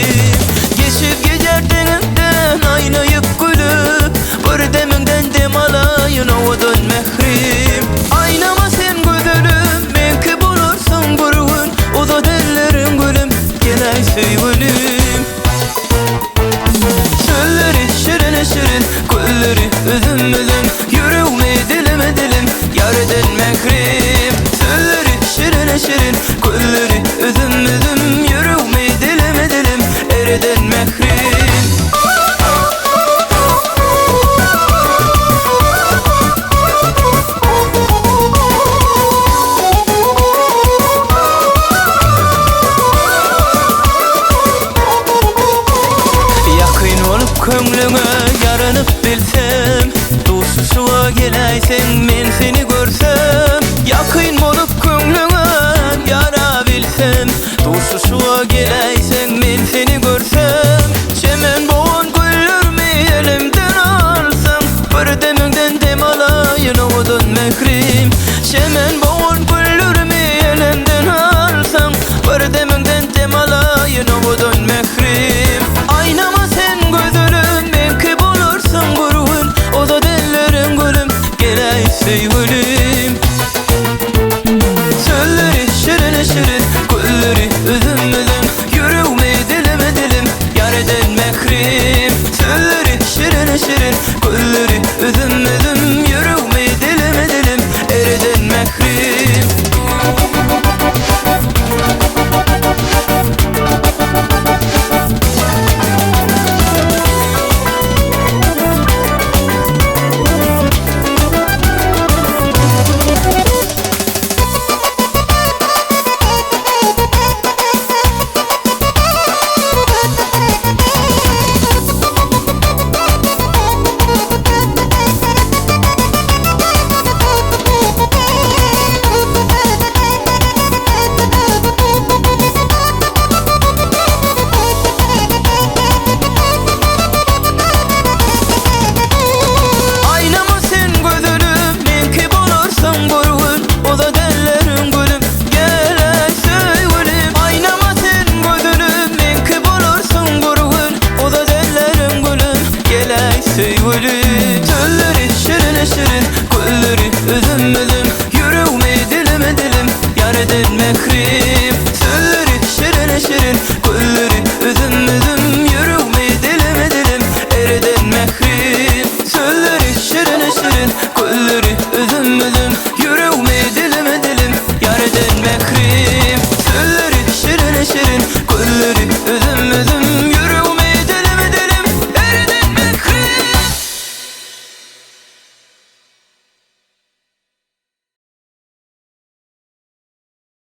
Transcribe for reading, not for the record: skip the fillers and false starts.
mährim. Geçip gidýär deňiňden aýnaýyp gülüp, Bir demiňden dem alaýyn owadan mährim. Aýnama sen gözelim, meňki bolarsyň bir gün, Uzat elleriň gülüm, geläý söýgülim. Sözleri şirin-şirin, gözleri üzüm-üzüm, Ýüregimi dilim-dilim ýar eden mährim. Sözleri şirin-şirin, gözleri üzüm-üzüm, Ýüregimi dilim-dilim ereden mährim. Ýakyn bolup köňlüňe ýaranyp.